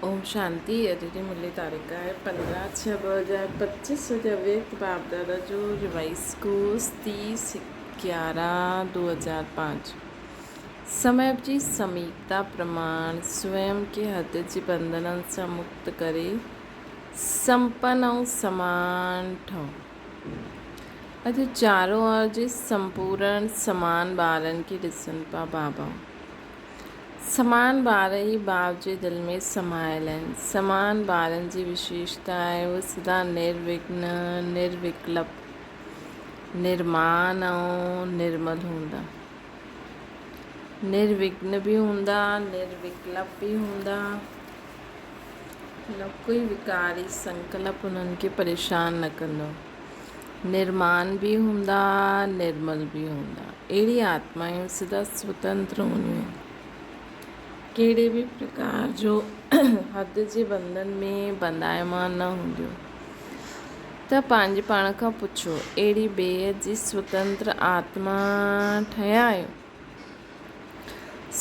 اوم شانتي اڄ جي ملي تاريخ آهي 15/6/2025 اويڪت باپ دادا جو ريوائز ڪورس 30/11/2005 سمي جي سميپتا پرماڻ سويم کي حد جي بنڌنن سان مڪت ڪري سمپن ۽ سمان ٺهو. اڄ چارو اور جي سمپورڻ سمان ٻارن کي ڏسن پيا بابا. سمان ٻار ئي ڀاء جي دل ۾ سمايل آهن. سمان ٻارن جي وشيشتا آهي اهي سدا نروگن، نروڪلپ، نرمان ۽ نرمل هوندا. نروگن به هوندا، نروڪلپ به هوندا. نه ڪوئي وڪاري سنڪلپ انهن کي پريشان نه ڪندو. نرمان به هوندا، نرمل به هوندا. اهڙي آتمائون سدا سوتنتر هونديون آهن. ڪهڙي به پرڪار جو حد جي بنڌن ۾ بنڌايمان نه هونديون. ته پنهنجي پاڻ کان پڇو، اهڙي بيحد جي سوتنتر آتما ٺهيا آهيو؟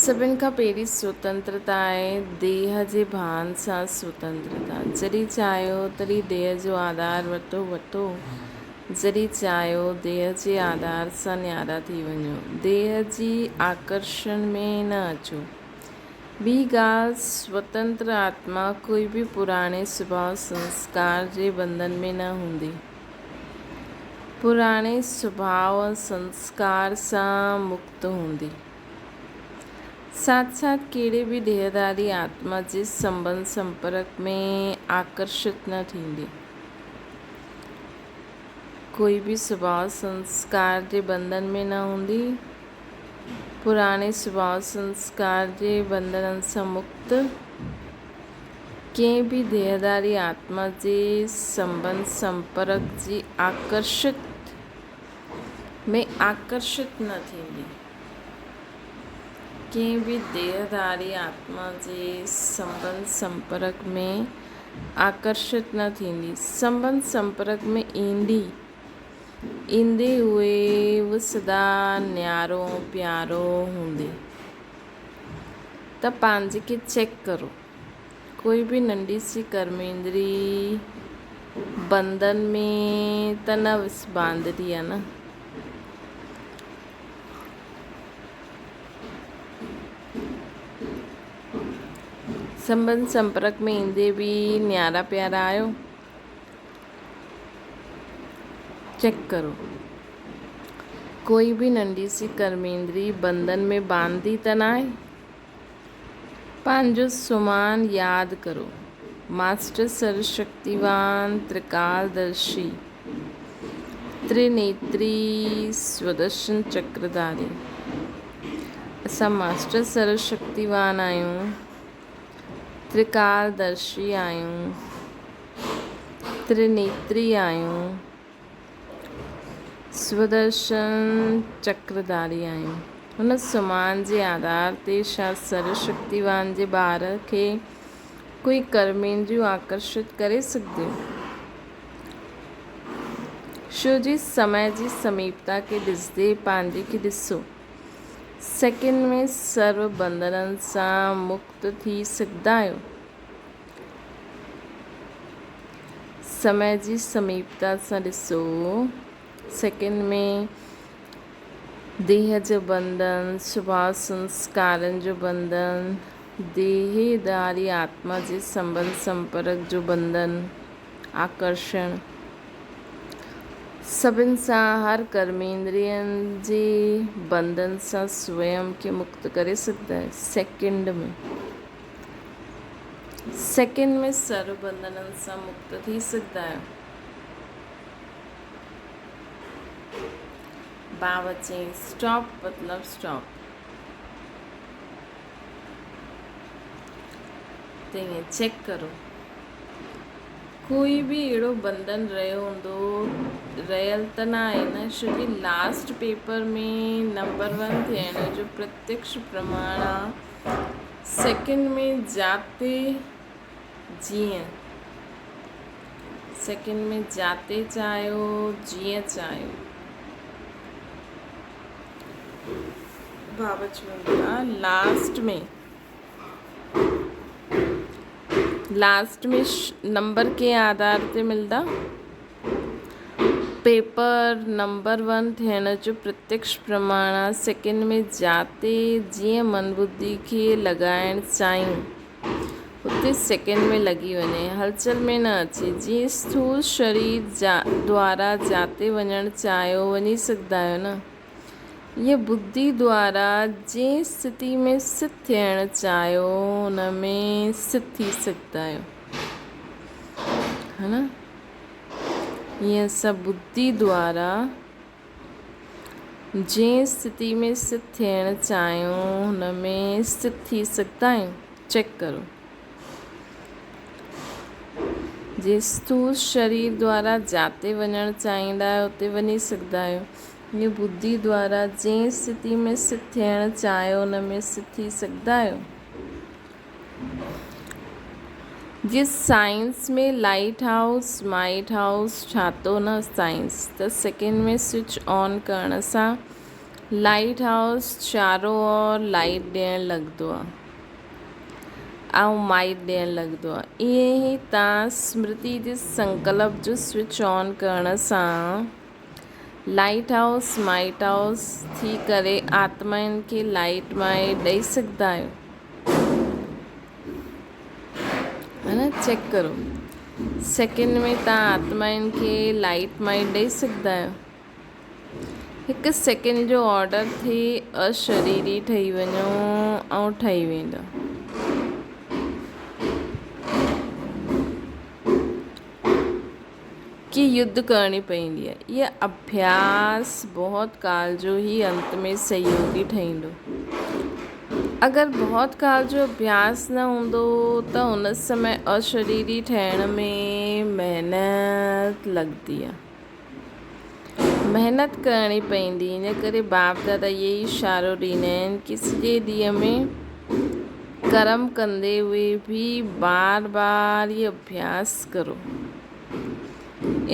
سڀن کان پهرين سوتنترتا آهي ديهه جي ڀان سان سوتنترتا. جڏهن چاهيو تڏهن ديهه جو آڌار ورتو وتو، جڏهن چاهيو ديهه جي آڌار سان نيارا ٿي وڃو. ديهه جي آڪرشڻ ۾ نه اچو. ٻي ڳالهه سوتنتر آتما ڪوئي به پراڻي سڀاء سنسڪار جي بنڌن ۾ نه هوندي. پراڻي سڀاء ۽ سنسڪار سان مڪت هوندي. ساٿ ساٿ ڪهڙي به ڏيهداري آتما جي سنٻنڌ سمپرڪ ۾ آڪرشت نه ٿيندي. ڪوئي به سڀاء سنسڪار جي بنڌن ۾ نه هوندي. پراڻي سڀاء سنسڪار جي بنڌنن سان مڪت. ڪنهن به ديهداري آتما جي سنٻنڌ سمپرڪ جي آڪرشت ۾ آڪرشت نه ٿيندي. ڪنهن به ديهداري آتما جي سنٻنڌ سمپرڪ ۾ آڪرشت نه ٿيندي. سنٻنڌ سمپرڪ ۾ ايندي ايندي هوء به سدا نيارو پيارو هوندي. ته پنهنجي کي چيڪ ڪرو. ڪوئي به ننڍي سي ڪرميندري بنڌن ۾ ته نه وسباندري آ نه. سنٻنڌ سمپرڪ ۾ ايندي به نيارا پيارا آهيو. چيڪ ڪرو. ڪوئي به ننڍي سي ڪرميندري بنڌن ۾ باندي ته ناهي؟ پنهنجو سمان ياد ڪرو. ماسٽر سرشڪتيوان ترڪالدرشي ترنيتري سودرشن چڪرڌاري. اسان ماسٽر سرشڪتيوان آهيون. ترڪالدرشي آهيون. ترنيتري آهيون. سودرشن چڪرڌاري آهيون. هن سمان جي آڌار تي ڇا سروشڪتيوان جي ٻار کي ڪوئي ڪرميندريون آڪرشت ڪري سگهنديون؟ شو جي سمي جي سميپتا کي ڏسندي پنهنجي کي ڏسو. سيڪنڊ ۾ سرو بنڌنن سان مڪت ٿي سگهندا آهيو. سمي جي سميپتا سان ڏسو. سيڪنڊ ۾ ديهه جو بنڌن، سڀاء سنسڪارن جو بنڌن، ديهداري آتما جي سنٻنڌ سمپرڪ جو بنڌن، آڪرشڻ، سڀن سان هر ڪرميندرين جي بنڌن سان سويم کي مڪت ڪري سگهندا آهيو. سيڪنڊ ۾. سيڪنڊ ۾ سرو بنڌنن سان مڪت ٿي سگهندا آهيو. بابا چيائين اسٽاپ مطلب اسٽاپ. ته ائين چيڪ ڪرو. ڪوئي به اهڙو بنڌن رهيو هوندو رهيل ته نه آهي نه ڇو جي لاسٽ پيپر ۾ نمبر ون ٿيڻ جو پرتيڪش پرماڻ آ سيڪنڊ ۾ جاتي جيئن سيڪنڊ ۾ جاتي چاهيو جيئن چاهيو بابا چون ٿا لاسٽ ۾ لاسٽ ۾ نمبر ڪنهن آڌار تي ملدا؟ پيپر نمبر ون ٿيڻ جو پرتيڪش پرماڻ آ سيڪنڊ ۾ جاتي جيئن من ٻڌي کي لڳائڻ چاهيون اتي سيڪنڊ ۾ لڳي وڃي هلچل ۾ نه اچي جيئن اسٿول شرير دوارا جاتي وڃڻ چاهيو وڃي سگهندا آهيو نه ائين ٻڌي دوارا جنهن اسٿتي ۾ سٿ ٿيڻ چاهيو ان ۾ سٿ ٿي سگهندا آهيو ها نه ائين اسان ٻڌي دوارا جنهن اسٿتي ۾ سٿ ٿيڻ چاهيون ان ۾ سٿ ٿي سگهندا آهيون چيڪ ڪرو جي اسٿول شرير دوارا جاتي وڃڻ چاهيندا آهيو اتي وڃي سگهندا آهيو. ائين ٻڌي دوارا جنهن اسٿتي ۾ سٿ ٿيڻ چاهيو ان ۾ سٿ ٿي سگهندا آهيو. جي سائنس ۾ لائيٽ هائوس مائيٽ هائوس ٺاتو نه سائنس ته سيڪنڊ ۾ سوئچ آن ڪرڻ سان لائيٽ هائوس چارو اور لائيٽ ڏيڻ لڳندو آهي. ۽ مائٽ ڏيڻ لڳندو آهي. ائين ئي تان سمرتي جي سنڪلپ جو سوئچ آن ڪرڻ سان لائيٽ هائوس مائٽ هائوس ٿي ڪري آتمائن کي لائيٽ مائٽ ڏئي سگهندا آهيو. ها نه چيڪ ڪرو سيڪنڊ ۾ تان آتمائن کي لائيٽ مائٽ ڏئي سگهندا آهيو. هڪ سيڪنڊ جو آرڊر ٿئي اشريري ٺهي وڃو ۽ ٺهي ويندو. ڪي يڌ ڪرڻي پوندي آهي. اها اڀياس بهت ڪال جو ئي انت ۾ سهيوگي ٺهيندو. اگر بهت ڪال جو اڀياس نه هوندو ته ان سمي اشريري ٺهڻ ۾ محنت لڳندي آهي. محنت ڪرڻي پوندي ان ڪري باپ دادا اهي ئي اشارو ڏيندا آهن ڪي سڄي ڏينهن ۾ ڪرم ڪندي هئي به بار بار اهي اڀياس ڪرو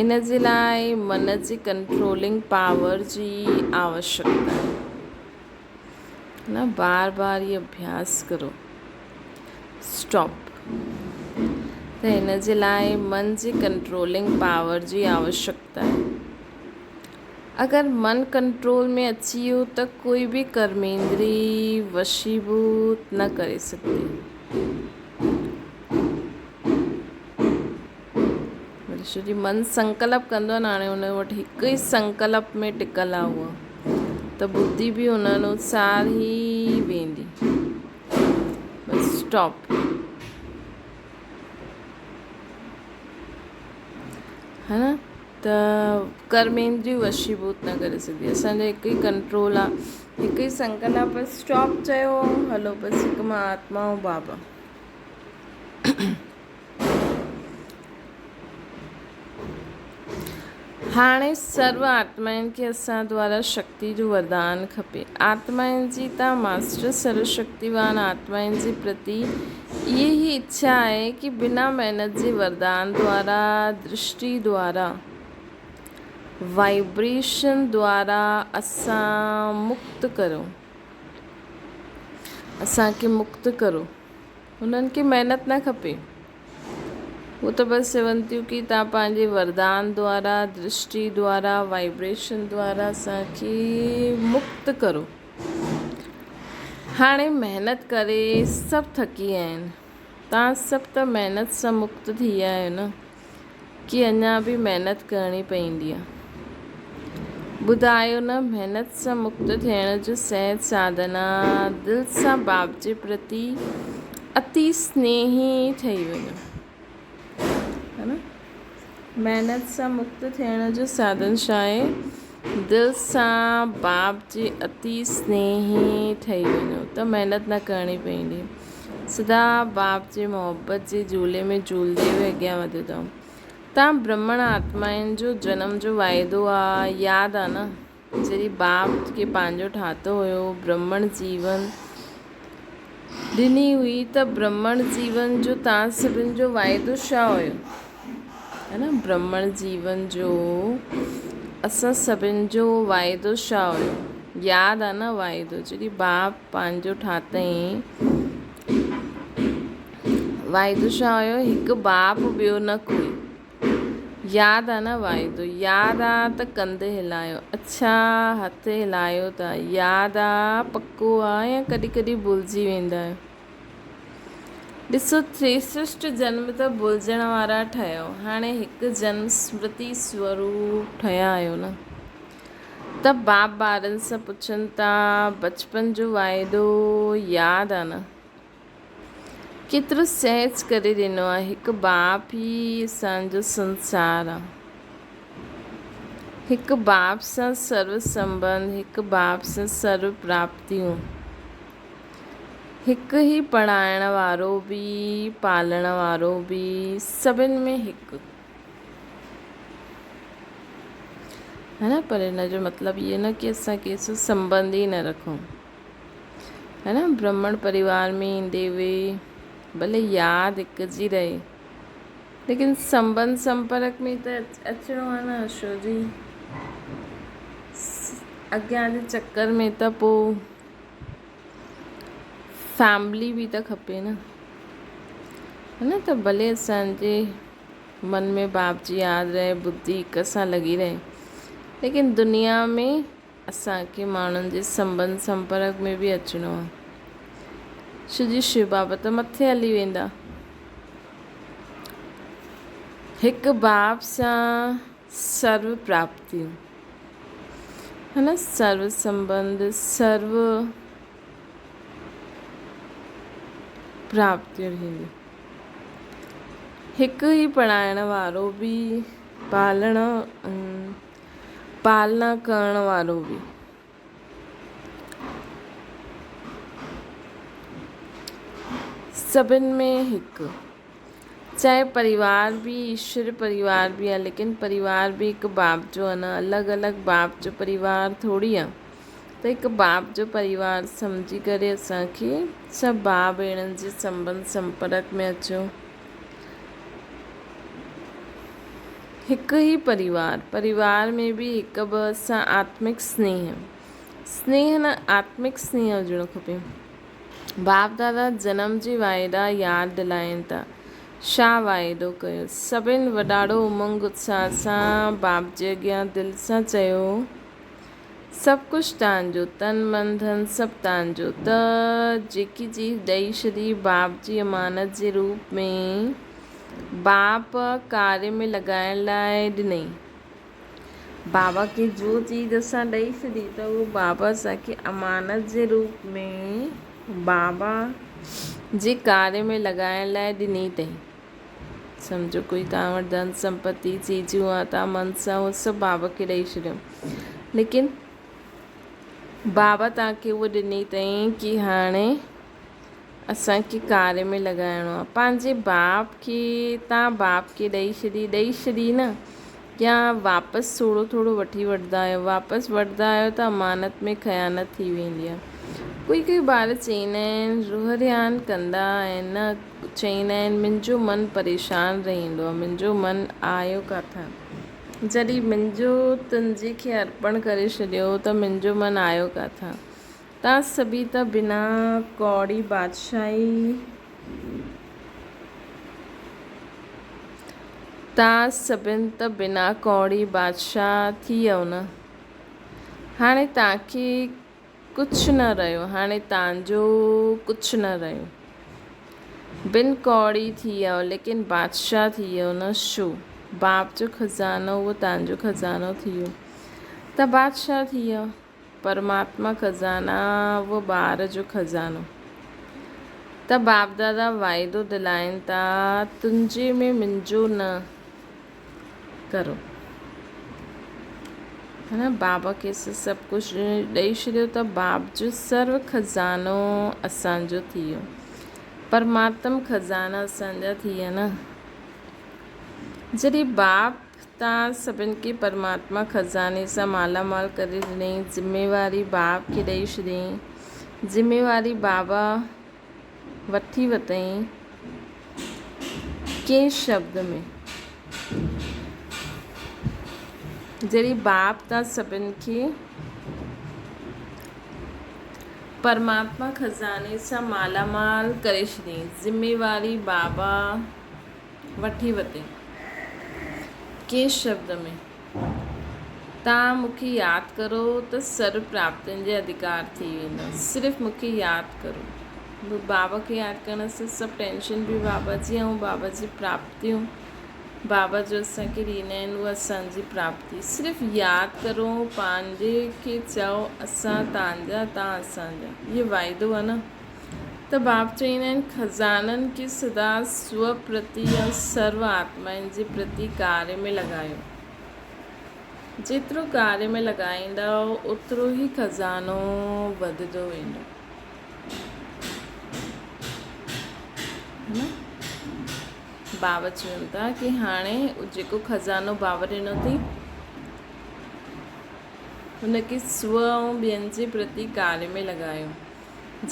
ان جي لاء من جي ڪنٽرولنگ پاور جي آوشڪتا آهي نه بار بار اهي اڀياس ڪرو اسٽاپ ته هن جي لاء من جي ڪنٽرولنگ پاور جي آوشڪتا آهي اگر من ڪنٽرول ۾ اچي ويو ته ڪوئي به ڪرميندري وشيڀوت نه ڪري سگهندي. ڇو جي من سنڪلپ ڪندو آهي نه هاڻي ان وٽ هڪ ئي سنڪلپ ۾ ٽڪل آهي اها ته ٻڌي به ان انوسار ئي ويندي. Bus stop. ها نه ته ڪرميندريون وشيڀوت نه ڪري سگهندي اسان جو هڪ ئي ڪنٽرول آ هڪ ئي سنڪلپ اسٽاپ چيو هلو بس هڪ مان آتما ۽ بابا. هاڻي سرو آتمائن کي اسان دوارا شڪتي جو وردان کپي. آتمائن جي تان ماسٽر سرو شڪتيوان آتمائن جي پرتي اهي ئي اڇا آهي ڪي بنا محنت جي وردان دوارا، درشٽي دوارا، وائبريشن دوارا اسان مڪت ڪرو. اسان کي مڪت ڪرو. هنن کي محنت نه کپي. هو ته بس چون ٿيون ڪي توهان پنهنجي وردان دوارا، درشٽي دوارا، وائبريشن دوارا اسان کي مڪت ڪرو. هاڻي محنت ڪري سڀ ٿڪي ويا آهن. توهان سڀ ته محنت سان مڪت ٿي ويا آهيو نه؟ ڪي اڃا به محنت ڪرڻي پوندي آهي؟ ٻڌايو نه محنت سان مڪت ٿيڻ جو سهج ساڌن آ دل سان باپ جي پرتي اتي سنيهي ٺهي وڃو ها نه محنت سان مڪت ٿيڻ جو ساڌن ڇا آهي دل سان باپ جي اتي سنيهي ٺهي وڃو ته محنت نه ڪرڻي پوندي سدا باپ جي محبت جي جهولي ۾ جهولندي هوئي اڳيان وڌندؤ. تان برهمڻ آتمائن جو جنم جو واعدو آ، ياد آ نه؟ جڏهن باپ کي پنهنجو ٺاهتو هيو، برهمڻ جيون ڏني هئي ته برهمڻ جيون جو تان سڀن جو واعدو ڇا هيو؟ ها نه برهمڻ جيون جو اسان سڀن جو واعدو ڇا هيو؟ ياد آ نه واعدو جڏهن باپ پنهنجو ٺاتئين. واعدو ڇا هيو؟ هڪ باپ ٻيو نه ڪوئي. ياد آ نه واعدو؟ ياد آ ته ڪنڌ هلايو. اڇا هٿ هلايو ٿا. ياد آ پڪو آ يا ڪڏهن ڪڏهن ڀلجي ويندا آهيو؟ ڏسو 63 جنم ته ڀلجڻ وارا ٺهيو، هاڻي هڪ جنم سمرتي سوروپ ٺهيا آهيو نه؟ ته باپ ٻارن سان پڇن ٿا بچپن جو واعدو ياد آ نه؟ ڪيترو سهج ڪري ڏنو آ، هڪ باپ ئي اسان جو سنسار آ. هڪ باپ سان سرو سنٻنڌ، هڪ باپ سان سرو پراپتيون. هڪ ئي پڙهائڻ وارو به پالڻ وارو به سڀن ۾ هڪ ها نه پر ان جو مطلب اهو نه ڪي اسان ڪنهن سان سنٻنڌ ئي نه رکون ها نه برهمڻ پريوار ۾ ايندي هئي ڀلي ياد هڪ جي رهي ليڪن سنٻنڌ سمپرڪ ۾ ته اچڻو آهي نه اشو جي اڳيان جي چڪر ۾ ته پوء فيملي به ته کپي نه ها نه ته ڀلي اسان جي من ۾ باپ جي ياد رهي ٻڌي هڪ سان لڳي رهي ليڪن دنيا ۾ اسان کي ماڻهن جي سنٻنڌ سمپرڪ ۾ به اچڻو آهي ڇو جي شو بابا ته مٿي هلي ويندا هڪ باپ سان سرو پراپتيون ها نه سرو سنٻنڌ سرو پراپتيون ٿينديون. هڪ ئي پڙهائڻ وارو به پالڻ پالنا ڪرڻ وارو به. سڀن ۾ هڪ. چاهي پريوار به ايشور پريوار به آهي ليڪن پريوار به هڪ باپ جو آهي نه الڳ الڳ باپ جو پريوار ٿوري آهي ته هڪ باپ جو پريوار سمجهي ڪري اسانکي سڀ ڀاء ڀيڻن جي سنٻنڌ سمپرڪ ۾ اچو هڪ ئي پريوار پريوار ۾ به هڪ ٻه سان آتمڪ سنيهه سنيهه نه آتمڪ سنيهه هجڻو کپي باپ دادا جنم جي واعدا ياد دلائين ٿا. ڇا واعدو ڪيو؟ سڀن وڏاڙو امنگ اتساهه سان باپ جي اڳيان دل سان چيو، سڀ ڪجهه تان جو، تن من ڌن سڀ تان جو ته جيڪي چيز ڏئي ڇڏي باپ جي امانت جي روپ ۾ باپ ڪاري ۾ لڳائڻ لاء ڏنئي. بابا کي جو چيز اسان ڏئي ڇڏي ته اهو بابا اسان کي امانت جي روپ ۾ بابا جي ڪاري ۾ لڳائڻ لاء ڏني اٿئي. سمجهو ڪوئي توهان وٽ ڌن سمپتي چيزون آ توهان من سان اهو سڀ بابا کي ڏئي ڇڏيو ليڪن بابا توهان کي اهو ڏني اٿئي ڪي هاڻي اسان کي ڪاري ۾ لڳائڻو آ پنهنجي باپ کي تان باپ کي ڏئي ڇڏي ڏئي ڇڏي نه يا واپس ٿورو ٿورو وٺي وٺندا آهيو واپس وٺندا آهيو ته امانت ۾ خيانت ٿي ويندي آ ڪوئي ڪوئي ٻار چئيندا آهن روح ريان ڪندا آهن نه چئيندا آهن منهنجو من پريشان رهندو آ منهنجو من آيو ڪاٿان جڏهن منهنجو تنهنجي کي ارپڻ ڪري ڇڏيو ته منهنجو من آيو ڪاٿان تان سڀي ته بنا ڪوڙي بادشاهي تان سڀن ته بنا ڪوڙي بادشاهه ٿي ويو نه. هاڻي تان کي ڪڇ نه رهيو، هاڻي تان جو ڪڇ نه رهيو. بن ڪوڙي ٿي ويو ليڪن بادشاهه ٿي ويو نه شو؟ باپ جو خزانو اهو تان جو خزانو ٿي ويو ته بادشاهه ٿي ويو. پرماتما خزانا و ٻار جو خزانو ته باپ دادا واعدو دلائين ٿا تنهنجي ۾ منهنجو نه ڪرو ها نه بابا کي سڀ ڪجهه ڏئي ڇڏيو ته باپ جو سرو خزانو اسان جو ٿي ويو پرماتم خزانا اسان جا ٿي ويا نه جڏهن باپ تان سڀن کي پرماتما خزاني سان مالا مال ڪري ڏنائين. ذميواري باپ کي ڏئي ڇڏيائين. ذميواري بابا وٺي وتائين. ڪنهن شبد ۾ جڏهن باپ تان سڀن کي. پرماتما خزاني سان مالا مال ڪري ڇڏيائين. ذميواري بابا وٺي ورتي. ڪنهن شبد ۾، توهان مون کي ياد ڪرو ته سرو پراپتين جي اڌڪار ٿي ويندؤ. صرف مون کي ياد ڪرو. بابا کي ياد ڪرڻ سان سڀ ٽينشن به بابا جي ۽ بابا جي پراپتيون بابا جو اسان کي ڏيندا آهن اها اسان جي پراپتي. صرف ياد ڪرو پنهنجي کي چئو اسان تان جا تان اسان جا. هي واعدو آهي نه ته باب چئيندا آهن خزانن کي سدا سو پرتي ۽ سرو آتمائن جي پرتي ڪاري ۾ لڳايو. جيترو ڪاري ۾ لڳائيندؤ اوترو ئي خزانو وڌندو ويندو. بابا چون ٿا ڪي هاڻي جيڪو خزانو بابا ڏنو اٿئي ان کي سو ۽ ٻين جي پرتي ڪاري ۾ لڳايو.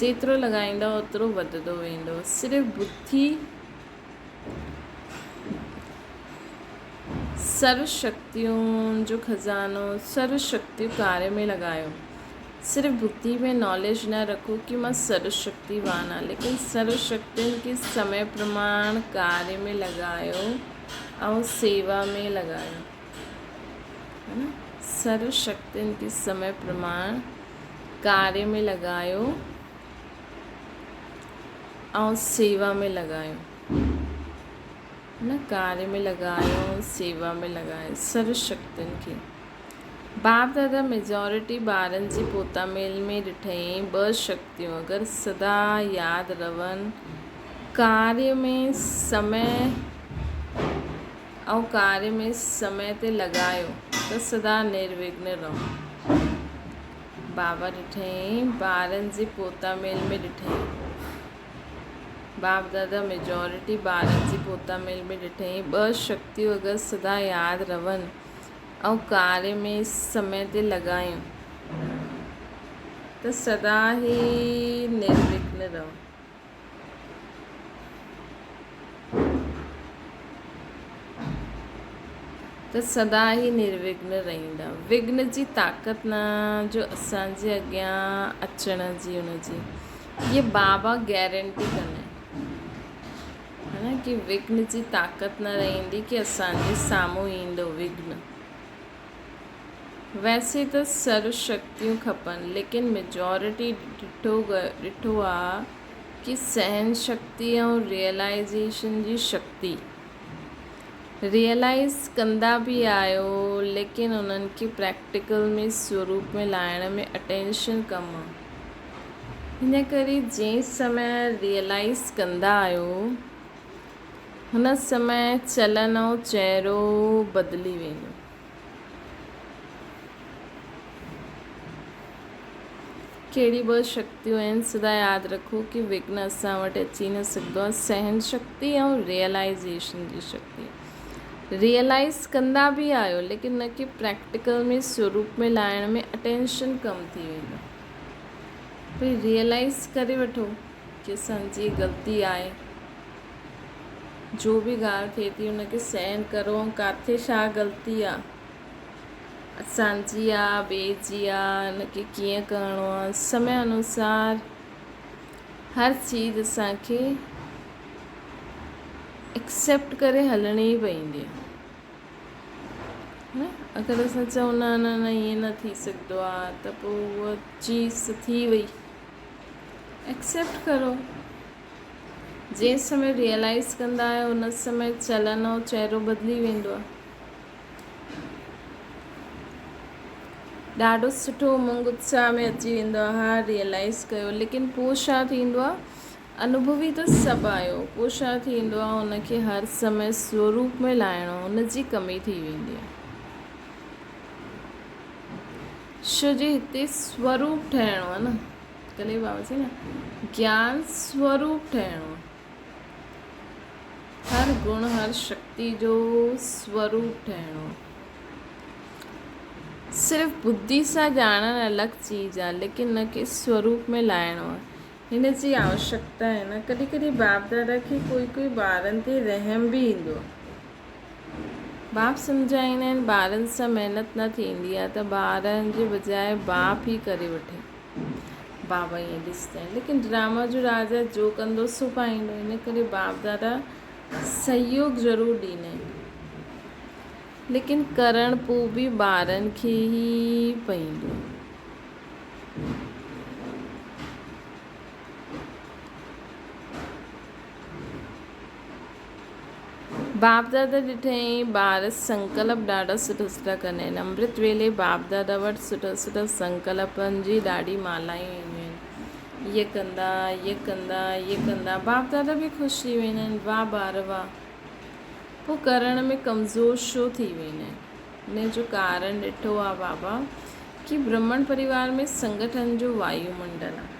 جيترو لڳائيندا اوترو وڌندو ويندو. صرف ٻڌي سرو شڪتيون جو خزانو، سرو شڪتيون ڪاري ۾ لڳايو. صرف ٻڌي ۾ ناليج نه رکو ڪي مان سرو شڪتيوان آهيان ليڪن سرو شڪتين کي سمي پرماڻ ڪاري ۾ لڳايو ۽ سيوا ۾ لڳايو. سرو شڪتين کي سمي پرماڻ ڪاري ۾ لڳايو ۽ سيوا ۾ لڳايو. ڪاري ۾ لڳايو ۽ سيوا ۾ لڳايو سرو شڪتين کي. باپ دادا ميجارٽي ٻارن جي پوتاميل ۾ ڏٺئين ٻه شڪتيون اگر سدا ياد رهن ڪاري ۾ سمي ۽ ڪاري ۾ سمي تي لڳايو ته سدا نروگن رهو. بابا ڏٺئين ٻارن جي پوتاميل ۾ ڏٺئين. باپ دادا ميجارٽي ٻارن جي پوتاميل ۾ ڏٺئين ٻه شڪتيون اگر سدا ياد رهن ۽ ڪاري ۾ سمي تي لڳايون ته سدا ئي نروگن رهو. ته سدا ئي نروگن رهندا. وگن جي طاقت نه جو اسان جي اڳيان اچڻ جي ان جي هي بابا گيرنٽي ڪندا آهن ها نه ڪي وگن جي طاقت نه رهندي ڪي اسان جي سامهون ايندو وگن. ويسي ته سرو شڪتيون کپن ليڪن ميجارٽي ڏٺو ڏٺو آ ڪي سهن شڪتي ۽ ريئلائيزيشن جي شڪتي ريئلائيز ڪندا به آهيو ليڪن انهن کي پريڪٽيڪل ۾ سوروپ ۾ لائڻ ۾ اٽينشن ڪم آ ان ڪري جنهن سمي ريئلائيز ڪندا آهيو هن سمي چلن ۽ چهرو بدلي ويندو. ڪهڙي ٻه شڪتيون آهن سدا ياد رکو ڪي وگن اسان وٽ اچي نه سگهندو آهي سهن شڪتي ۽ ريئلائيزيشن جي شڪتي ريئلائيز ڪندا به آهيو ليڪن ان کي پريڪٽيڪل ۾ سوروپ ۾ لائڻ ۾ اٽينشن ڪم ٿي ويندو ڀئي ريئلائيز ڪري وٺو ڪي اسان جي غلطي آهي جو به ڳالهه ٿئي ٿي ان کي سهن ڪرو ۽ ڪاٿي ڇا غلطي آ اسان جي آ ٻئي جي آ ان کي ڪيئن ڪرڻو آ سمي انوسار هر چيز اسان کي ايڪسيپٽ ڪري هلڻي ئي پوندي آ اگر اسان چئون نه نه نه ائين نه ٿي سگهندو آ ته پوء اها چيز ٿي وئي ايڪسيپٽ ڪرو. جنهن سمي ريئلائيز ڪندا آهيو ان سمي چلن ۽ چهرو بدلي ويندو آهي. ڏاڍو سٺو امنگ اتساهه ۾ اچي ويندو آهي ها ريئلائيز ڪيو ليڪن پوء ڇا ٿيندو آهي انوڀوي ته سڀ آهيو پوء ڇا ٿيندو آهي ان کي هر سمي سوروپ ۾ لاهڻو ان جي ڪمي ٿي ويندي آهي. شو جي هتي سوروپ ٺهڻو آهي نه. ڪلهه بابا چئي نه گيان سوروپ ٺهڻو آهي. هر گڻ هر شڪتي جو سوروپ ٺهڻو آهي. صرف ٻڌي سان ڄاڻڻ الڳ چيز آهي ليڪن ان کي سوروپ ۾ لاهڻو آهي. هن جي آوشڪتا آهي نه. ڪڏهن ڪڏهن باپ دادا کي ڪوئي ڪوئي ٻارن تي رحم به ايندو آهي. باپ سمجهائيندا آهن ٻارن سان محنت نه ٿيندي آهي ته ٻارن جي بجاء باپ ئي ڪري وٺي. بابا ائين ڏسندا آهن ليڪن ڊراما جو راجا جو ڪندو سو پائيندو ان ڪري باپ دادا سهيوگ ضرور ڏيندا آهن ليڪن ڪرڻ پوء به ٻارن کي ئي پئيندو. باپ دادا ڏٺائين ٻار سنڪلپ ڏاڍا سٺا سٺا ڪندا آهن. امرت ويلي باپ دادا وٽ سٺا سٺا سنڪلپن جي ڏاڍي مالائون اينديون آهن. هيء ڪندا، هيء ڪندا، هيء ڪندا. باپ دادا به خوش ٿي ويندا آهن، واهه ٻار واهه. پوء ڪرڻ ۾ ڪمزور ڇو ٿي ويندا آهن؟ ان جو ڪارڻ ڏٺو آهي بابا ڪي برهمڻ پريوار ۾ سنگٺن جو وايو منڊل آهي.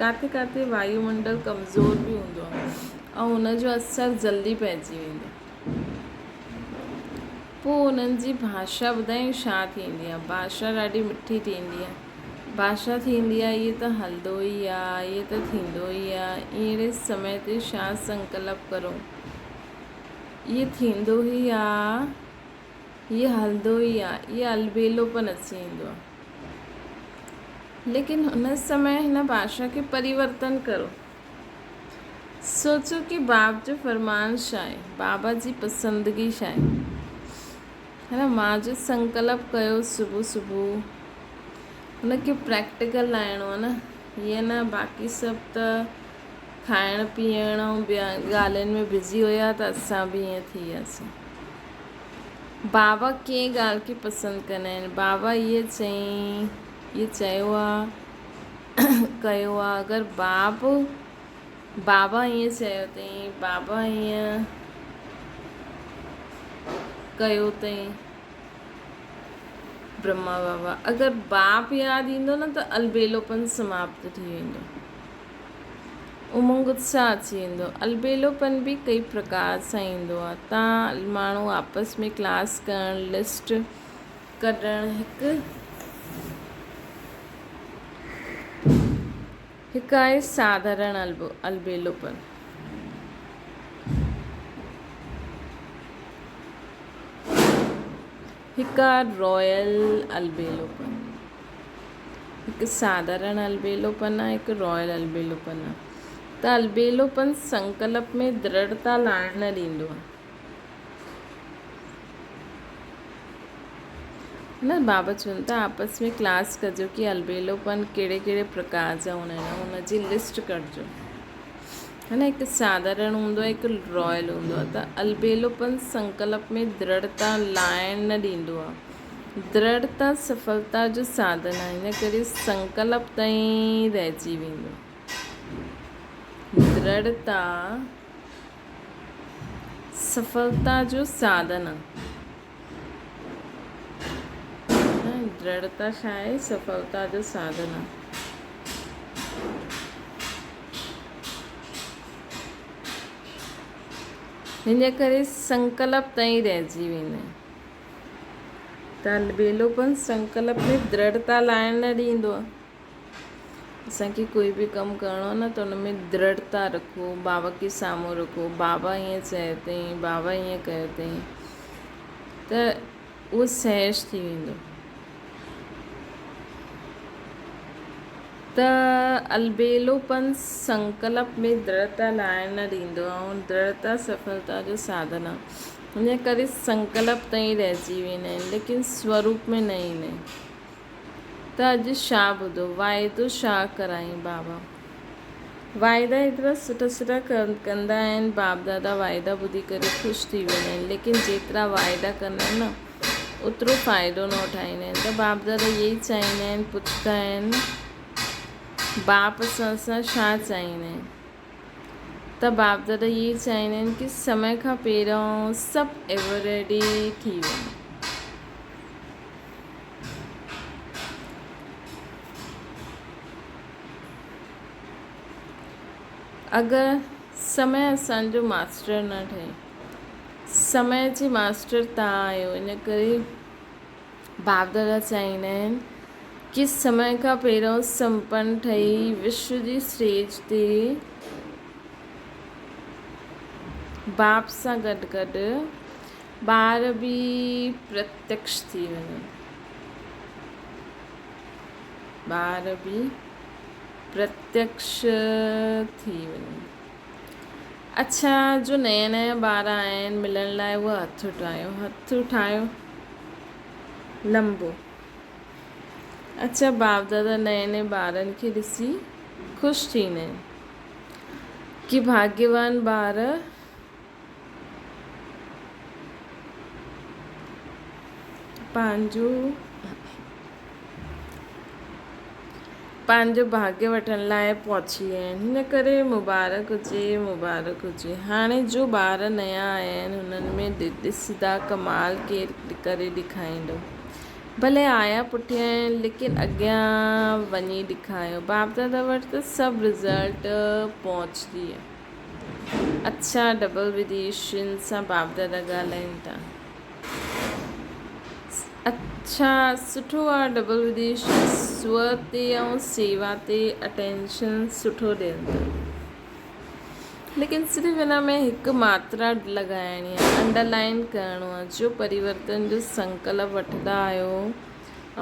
ڪاٿي ڪاٿي وايو منڊل ڪمزور به هوندو آهي ۽ ان جو اثر جلدي پئجي ويندو آهي. پوء انهن جي ڀاشا ٻڌايون ڇا ٿيندي آهي؟ ڀاشا ڏاڍي مٺي ٿيندي آهي. ڀاشا ٿيندي آهي اهي ته هلندو ئي آهي، اهي ته ٿيندو ئي آهي. اهڙي سمي تي ڇا سنڪلپ ڪرون؟ اهي ٿيندو ئي آهي، اهي هلندو ئي آهي، اهي البيلوپن اچي ويندو آهي. ليڪن هن سمي هن ڀاشا کي پريورتن ڪرو. سوچو ڪي باپ جو فرمان ڇا آهي، بابا جي پسندگي ڇا آهي. هن مان جو سنڪلپ ڪيو صبح صبح هن کي پريڪٽيڪل لائڻو آهي نه هيئن نه باقي سڀ ته کائڻ پيئڻ ۽ ٻين ڳالهين ۾ بزي هيا ته اسان به ائين ٿي وياسين. بابا ڪنهن ڳالهه کي پسند ڪندا آهن. بابا اهي چئين اهي چيو آ ڪيو آ اگر باب بابا ائين چيو اٿئين بابا ائين ڪيو اٿئين برهما بابا اگر باپ ياد ايندو نه ته البيلوپن سماپت ٿي ويندو. امنگ اتساهه اچي ويندو. البيلوپن به ڪئي پرڪار سان ايندو آهي. تان ماڻهو آپس ۾ ڪلاس ڪرڻ، لسٽ ڪڍڻ، هڪ هڪ آهي ساڌارڻ البيلوپن. هڪ آهي رائل البيلوپن. هڪ ساڌارڻ البيلوپن آهي، هڪ رائل البيلوپن آهي. ته البيلوپن سنڪلپ ۾ درڙتا لاهڻ نه ڏيندو آهي. نه بابا چون ٿا آپس ۾ ڪلاس ڪجو ڪي البيلوپن ڪهڙي ڪهڙي پرڪار جا هوندا آهن ان جي لسٽ ڪڍجو. هن هڪ ساڌارڻ هوندو آهي هڪ رائل هوندو آهي ته البيلوپن سنڪلپ ۾ درڙتا لاهڻ نه ڏيندو آهي. درڙتا سڦلتا جو ساڌن آهي، ان ڪري سنڪلپ تائين رهجي ويندو. درڙتا سڦلتا جو ساڌن آهي. درڙتا ڇا آهي؟ سڦلتا جو ساڌن آهي. ان ڪري سنڪلپ تائين رهجي ويندا آهن. ته البيلوپن سنڪلپ ۾ درڙتا لاهڻ نه ڏيندو آهي. اسان کي ڪوئي به ڪم ڪرڻو آهي نه ته ان ۾ درڙتا رکو، بابا کي سامهون رکو، بابا ائين چيو اٿئي، بابا ائين ڪيو اٿئي ته اهو سهج ٿي ويندو. ته البيلوپن سنڪلپ ۾ درڙتا لاهڻ نه ڏيندو آهي ۽ درڙتا سڦلتا جو ساڌن آهي. ان ڪري سنڪلپ تائين رهجي ويندا آهن ليڪن سوروپ ۾ نه ايندا آهن. ته اڄ ڇا ٻڌو؟ واعدو ڇا ڪرايائين بابا؟ واعدا ايترا سٺا سٺا ڪندا آهن، باپ دادا واعدا ٻڌي ڪري خوش ٿي ويندا آهن، ليڪن جيترا واعدا ڪندا آهن نه اوترو فائدو نه اٺائيندا آهن ته باپ دادا اهي ئي چاهيندا آهن، پڇندا آهن باپ اسان سان ڇا چاهيندا آهن؟ ته باپ دادا اهي ئي چاهيندا آهن ڪي سمي کان پهريون سڀ ايور ريڊي ٿي وڃي. اگر سمي اسان جو ماسٽر نه ٺهي، سمي جي ماسٽر توهان آهيو ان ڪري باپ دادا چاهيندا آهن ڪي سمي کان پهريون سمپن ٺهي وشو جي اسٽيج تي باپ سان گڏ گڏ ٻار به پرتيڪش ٿي وڃن. ٻار به. پرتيڪش ٿي وڃي. اڇا جو نيا نيا ٻار آيا آهن ملڻ لاء اهي هٿ اٺايو هٿ اٺايو لمبو. اڇا باپ دادا نئين نئين ٻارن کي ڏسي خوش ٿيندا آهن ڪي ڀاڳيوان ٻار پنهنجو پنهنجو ڀاڳيه وٺڻ لاء پهچي ويا آهن هن ڪري مبارڪ هجي مبارڪ هجي هاڻي جو ٻار نيا آيا آهن هنن ۾ ڏسندا ڪمال ڪير ڪري ڏيکاريندو ڀلي آيا پٺيان آهن ليڪن اڳيان وڃي ڏيکاريو باپ دادا وٽ ته سڀ رزلٽ پهچندي آهي اڇا ڊبل وديشين سان باپ دادا ڳالهائين ٿا اڇا سٺو آ ڊبل وديش سو تي ۽ سيوا تي اٽينشن سٺو ڏين ٿا ليڪن صرف ان ۾ هڪ ماترا لڳائڻي آ انڊرلائن ڪرڻو آ جو پريورتن جو سنڪلپ وٺندا آهيو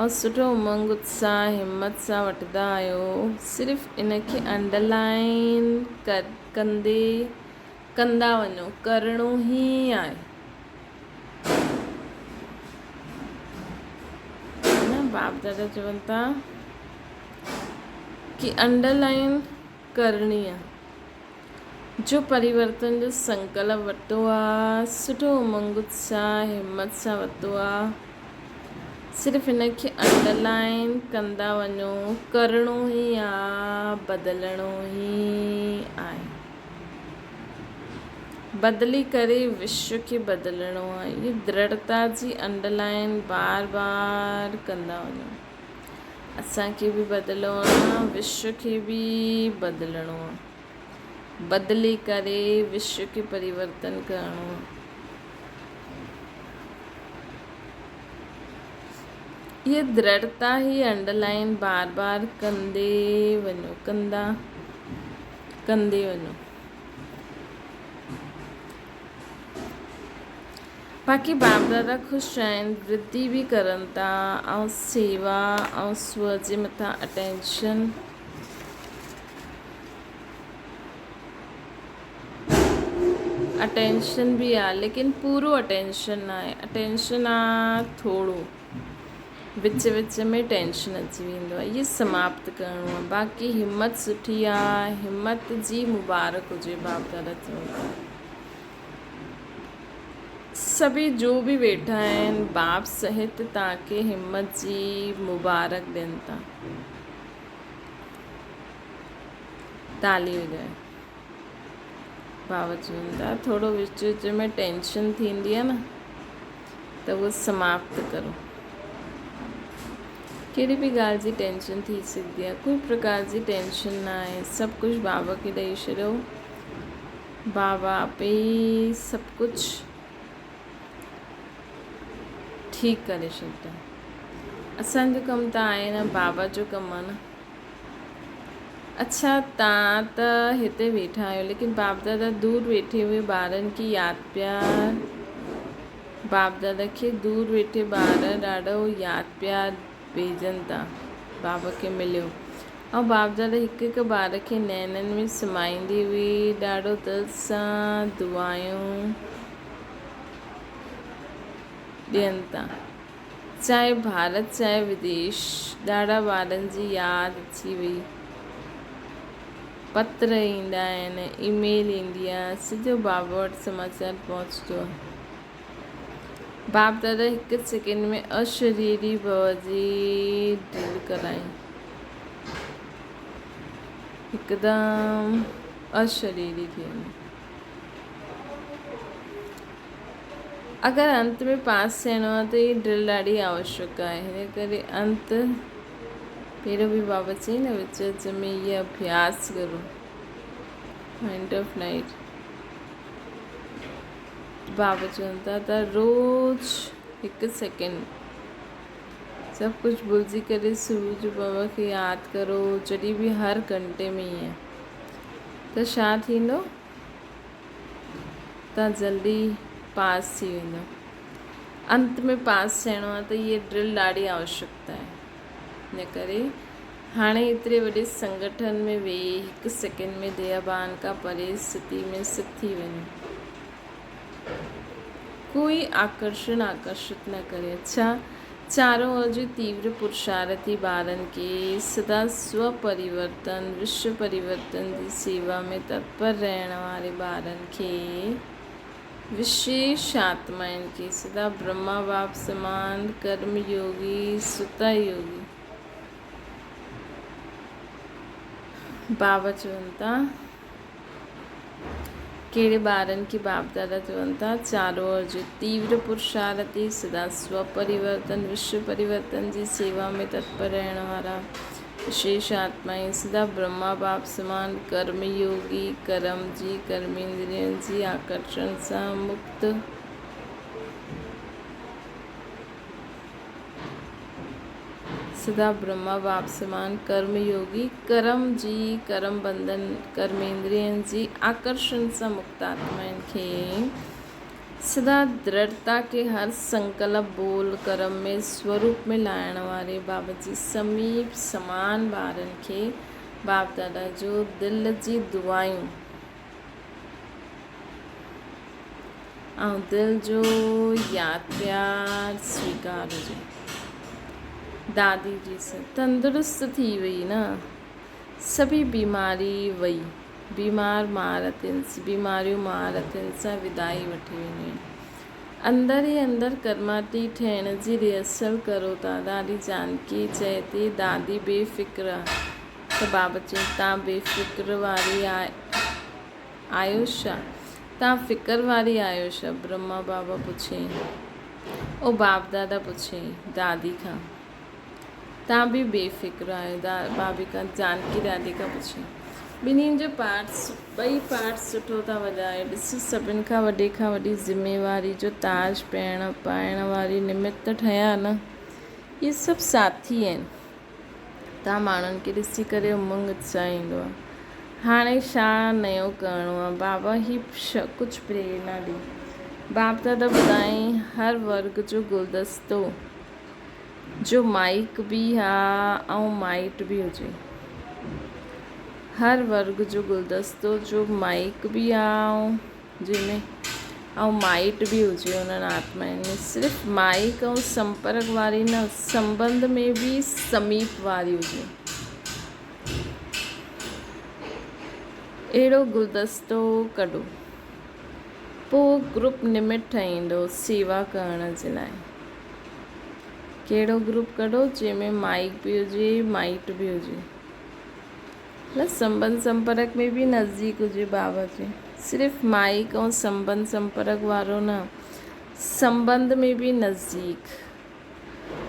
۽ سٺو امنگ اتساهه همت سان وٺندا آهيو صرف ان کي انڊرلائن ڪندي ڪندا وڃو ڪرڻو ئي آهي. نه باپ دادا چون ٿا ڪي انڊر لائن ڪرڻي آ جو پريورتن جو سنڪلپ ورتو آ سٺو امنگ اتساهه همت سان ورتو آ صرف هن کي انڊر لائن ڪندا وڃو ڪرڻو ئي آ بدلڻو ئي آهي. بدلي ڪري وشو کي بدلڻو آهي. اهي درڙتا جي انڊرلائن بار بار ڪندا وڃو. اسان کي به بدلڻو آهي، وشو کي به بدلڻو آهي. بدلي ڪري وشو کي پريورتن ڪرڻو آهي. اهي درڙتا هي انڊرلائن بار بار ڪندي وڃو، ڪندا ڪندي وڃو. باقي باپ دادا خوش آهن ورڌي به ڪرن ٿا ۽ سيوا ۽ سو جي مٿان اٽينشن اٽينشن به آ ليڪن پورو اٽينشن ناهي اٽينشن آ ٿورو وچ وچ ۾ ٽينشن اچي ويندو آهي اهي سماپت ڪرڻو آهي باقي همت سٺي آهي همت جي مبارڪ هجي باپ دادا چون ٿا سڀئي جو به ويٺا آهن باپ سهت توهان کي همت جي مبارڪ ڏين ٿا تالي وڄائي بابا چون ٿا ٿورو وچ وچ ۾ ٽينشن ٿيندي آهي نه ته اهو سماپت ڪرو. ڪهڙي به ڳالهه جي ٽينشن ٿي سگهندي آهي ڪوئي پرڪار جي ٽينشن نه آهي سڀ ڪجهه بابا کي ڏئي ڇڏيو بابا آپ ئي سڀ ڪجهه ٺيڪ ڪري ڇڏدا اسان جو ڪم ته آهي نه بابا جو ڪم آهي نه اڇا تان ته هتي ويٺا آهيو ليڪن باپ دادا دور ويٺي هئي ٻارن کي ياد پيا باپ دادا کي دور ويٺي ٻار ڏاڍو ياد پيا ڀيجن ٿا بابا کي مليو ۽ باپ دادا هڪ هڪ ٻار کي نينن ۾ سمائيندي هئي ڏاڍو دل سان دعايون ڏين ٿا. چاهي ڀارت چاهي وديش، ڏاڍا ٻارن جي ياد اچي وئي. پتر ايندا آهن، اي ميل ايندي آهي، سڌو بابا وٽ سماچار پهچندو آهي. باپ دادا هڪ سيڪنڊ ۾ اشريري ڀو جي ڊرل ڪرائي. هڪدم اشريري ٿي وڃي. اگر انت ۾ پاس ٿيڻو آهي ته هي ڊرل ڏاڍي آوشيڪ آهي هن ڪري انت پهريون به بابا چئي نه وچ وچ ۾ هي اڀياس ڪرو پوائنٽ آف لائٽ بابا چون ٿا ته روز هڪ سيڪنڊ سڀ ڪجهه ڀلجي ڪري سورج بابا کي ياد ڪرو جڏهن به هر گهنٽي ۾ ائين ته ڇا ٿيندو تان جلدي پاس ٿي ويندو. انت ۾ پاس ٿيڻو آهي ته هيء ڊرل ڏاڍي آوشيڪتا آهي. ان ڪري هاڻي ايتري وڏي سنگٺن ۾ ويهي هڪ سيڪنڊ ۾ ديهبان کان پري ستي ۾ ست ٿي وڃو. ڪوئي آڪرشڻ آڪرشت نه ڪري. اڇا، چارون اور جي تيور پرشارٿي ٻارن کي سدا سو پريورتن، وشو پريورتن جي سيوا ۾ تتپر رهڻ واري ٻارن کي، وشيش آتمائن کي سدا برهما باپ سمان ڪرم يوگي، ستا يوگي. بابا چون ٿا. ڪهڙي ٻارن کي باپ دادا چون ٿا؟ چارو ارجن تيور پرشارٿي، سدا سو پريورتن، وشو پريورتن جي سيوا ۾ تتپر رهڻ وارا وشيش آتمائين، سدا برهما باپ سمان ڪرم يوگي، ڪرم جي، ڪرميندرين جي آڪرشڻ سان مڪت، سدا برهما باپ سمان ڪرم يوگي، ڪرم جي، ڪرم بنڌن، ڪرميندرين جي آڪرشڻ سان مڪت آتمائن کي سدا درڙتا کي هر سنڪلپ، ٻول، ڪرم ۾ سوروپ ۾ لاهڻ واري بابا جي سميپ سمان ٻارن کي باپ دادا جو دل جي دعائون ۽ دل جو ياد پيار سويڪار هجي. دادي جي سر تندرست ٿي وئي نه سڀئي بيماري وئي بيمار مهارتين بيماريون مهارتين سان ودائي وٺي وينديون آهن. اندر ئي اندر ڪرماٽي ٺهڻ جي ريهرسل ڪرو ٿا. دادي جانڪي چئي ٿي دادي بي فڪر آ ته بابا چئي تان بي فڪر واري آهيو ڇا؟ تان فڪر واري آهيو ڇا؟ برهما بابا پڇيائين. او باپ دادا پڇيائين دادي کان. تان به بي فڪر آهيو؟ بابي کان جانڪي دادي کان پڇيائين. ٻنهين جو پارٽ ٻئي پارٽ سٺو ٿا وڄايو. ڏس سڀن کان وڏي کان وڏي ذميواري جو تاج پهرڻ پائڻ واري نمت ٺهيا نه. اهي سڀ ساٿي آهن. تان ماڻهن کي ڏسي ڪري امنگ اتساهه ايندو آهي. هاڻي ڇا نيو ڪرڻو آهي؟ بابا هي ڪجهه پريرنا ڏي. باپ دادا ٻڌائين هر ورگ جو گلدستو جو مائيڪ به ها ۽ مائٽ به هجي. هر ورگ جو گلدستو جو مائيڪ به ها ۽ جنهن ۾ ۽ مائٽ به هجي انهن آتمائن ۾ صرف مائڪ ۽ سمپرڪ واري نه سنٻنڌ ۾ به سميپ واري هجي. اهڙو گلدستو ڪڍو. پوء گروپ نمٽ ٺهيندو سيوا ڪرڻ جي لاء. ڪهڙو گروپ ڪڍو جنهن ۾ مائڪ به هجي مائٽ به هجي. نه سنٻنڌ سمپرڪ ۾ به نزديڪ هجي بابا جي صرف مائڪ ۽ سنٻنڌ سمپرڪ وارو نه سنٻنڌ ۾ به نزديڪ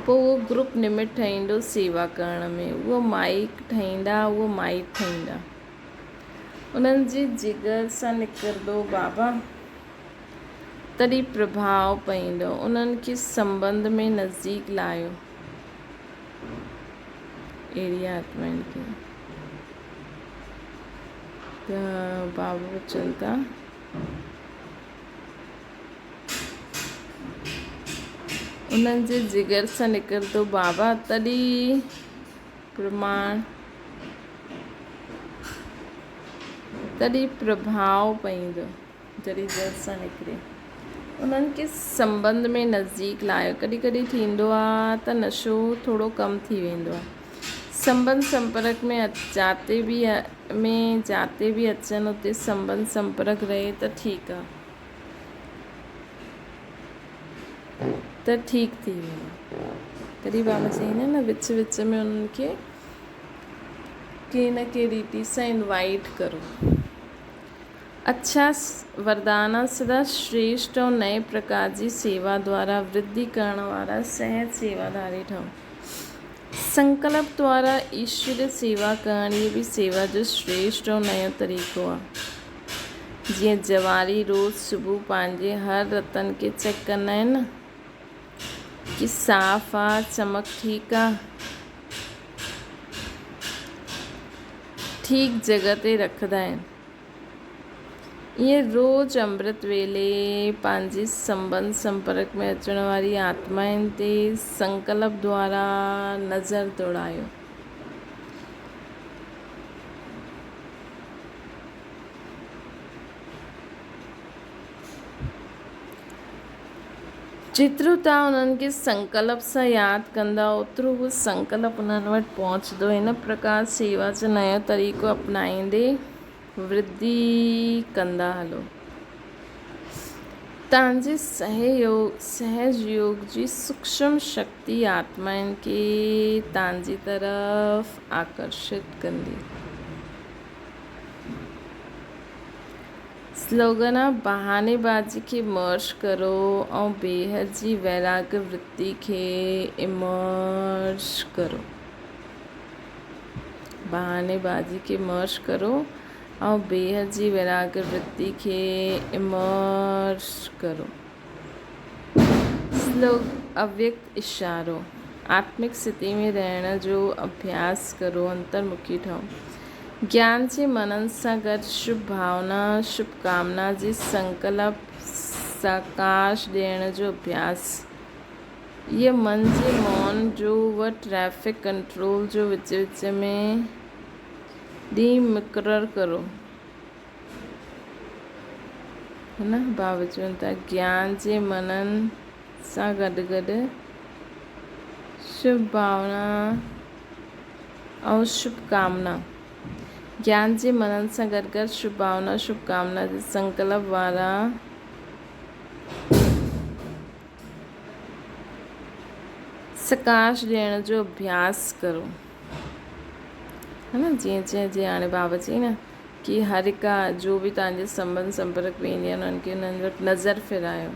پوء اهو گروپ نمٽ ٺهيندو سيوا ڪرڻ ۾ اهو مائڪ ٺهيندا اهو مائٽ ٺهيندا انهن جي جگر سان نڪرندو بابا تڏهن پرڀاء پئيندو انهن کي سنٻنڌ ۾ نزديڪ لايو اهڙي آتمائن کي ته بابا پڇن ٿا انهن جي جگر سان نڪرندو بابا تڏهن پرماڻ تڏهن پرڀاء پئيندو جڏهن دل سان نڪري. انهن کي سنٻنڌ ۾ نزديڪ لايو. ڪڏهن ڪڏهن ٿيندو آ ته نشو ٿورو ڪم ٿي ويندو آ. سنٻنڌ سمپرڪ ۾ جاتي به ۾ جاتي به اچن اتي سنٻنڌ سمپرڪ رهي ته ٺيڪ آ. ته ٺيڪ ٿي ويندو. تڏهن بابا چئين نه وچ وچ ۾ انهن کي ڪنهن نه ڪنهن ريتي سان انوائيٽ ڪرو. اڇا وردانا سدا شريشٽ ۽ نئين پرڪار جي سيوا دوارا ورڌي ڪرڻ وارا سهج سيواڌاري ٺهو. سنڪلپ دوارا ايشوري سيوا ڪرڻ هي به سيوا جو شريشٽ ۽ نئون طريقو آهي. جيئن جواري روز صبح پنهنجي هر رتن کي چيڪ ڪندا آهن نه ڪي صاف آ چمڪ ٺيڪ آ. ٺيڪ جڳهه تي رکندا آهن. ائين روز امرت ويلي پنهنجي سنٻنڌ سمپرڪ ۾ اچڻ واري آتمائن تي سنڪلپ دوارا نظر دوڙايو. جيترو توهان انهن کي سنڪلپ سان ياد ڪندا اوترو هو سنڪلپ انهن وٽ پهچندو. هن پرڪار سيوا جو نيو طريقو اپنائيندي ورڌي ڪندا هلو. توهان جي سهج يوگ جي سوڪشم شڪتي آتمائن کي توهان جي طرف آڪرشت ڪندي. سلوگن، بهاني بازي کي مرج ڪرو ۽ بيحد جي ويراڳ ورتي کي ايمرج ڪرو. بهاني بازي کي مرج ڪرو ۽ بيحد جي ويراڳ ورتي کي ايمرج ڪرو. سلوگ، اويڪت اشارو، آتمڪ سٿتي ۾ رهڻ جو اڀياس ڪرو، انترمکي ٺهو. گيان جي منن سان گڏ شڀ ڀاونا، شڀ ڪامنا جي سنڪلپ ساڪاش ڏيڻ جو اڀياس. اهي من جي مون جو و ٽريفڪ ڪنٽرول جو وچ وچ ۾ ڏينهن مقرر ڪرو. هن باوجود ته گيان جي منن سان گڏ گڏ شڀ ڀاونا ۽ شڀ ڪامنا، گيان جي منن سان گڏ گڏ شڀ ڀاونا شڀ ڪامنا جي سنڪلپ وارا سڪاش ڏيڻ جو اڀياس ڪرو. ها نه جيئن چئجي هاڻي بابا چئي نه ڪي هر هڪ جو به توهان جي سنٻنڌ سمپرڪ ۾ ايندي آهي انهن کي انهن وٽ نظر ڦيرايو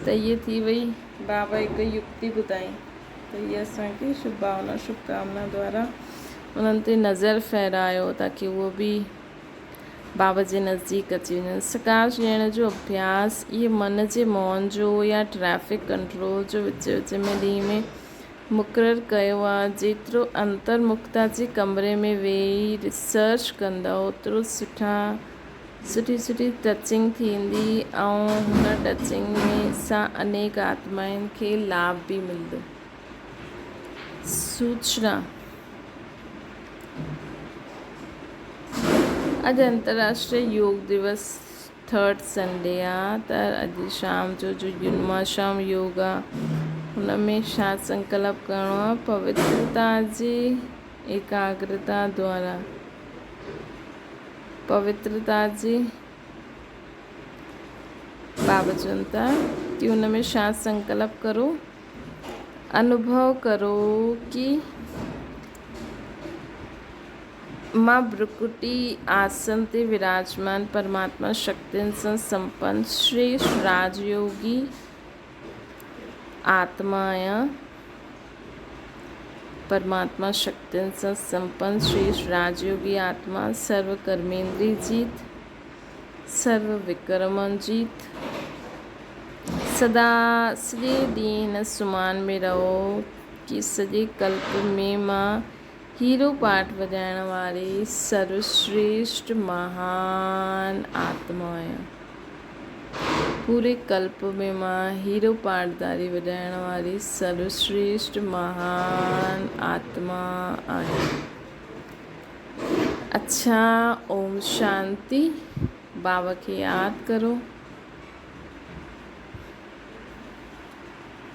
ته هيء ٿي وئي بابا هڪ يڪتي ٻڌائي ته هيء اسان کي شڀ ڀاونا شڀ ڪامنا دوارا انهن تي نظر ڦيرايو تاڪي اهو به بابا جي نزديڪ اچي وڃن. سڪاش ڏيڻ جو اڀياس اهي من جي مون جو يا ٽريفڪ ڪنٽرول جو وچ وچ ۾ ڏينهن ۾ مقرر ڪيو آ. جيترو انترمکتا جي ڪمري ۾ ويهي ريسرچ ڪندؤ اوترو سٺا سٺي سٺي ٽچنگ ٿيندي ۽ هن ٽچنگ ۾ سان انيڪ آتمائن کي لاڀ به ملندو. سوچنا. اڄ انترراشٽريه يوگ دوس ٿرڊ سنڊي آ ته اڄ شام جو جو ينماشام يوگ آ ان ۾ ڇا سنڪلپ ڪرڻو آ پوترتا جي ايڪاگرتا دوارا پوترتا جي بابا چون ٿا ڪي ان ۾ ڇا سنڪلپ ڪرو انوڀو ڪرو ڪي مان برڪٽي آسن تي وراجمان پرماتما شڪتين سان سمپن شريشٽ راجيوگي آتما آهيان. پرماتما شڪتين سان سمپن شريشٽ راجيوگي آتما سرو ڪرميندري جيت، سرو وڪرمن جيت. سدا سڄي ڏينهن هن سمان ۾ رهو ڪي سڄي ڪلپ ۾ مان هيرو پاٺ وڄائڻ واري سروشريشٽ مهان آتما آهيان. پوري ڪلپ ۾ مان هيرو پاٺداري وڄائڻ واري سروشريشٽ مهان آتما آهيان. اڇا اوم شانتي. بابا کي ياد ڪرو.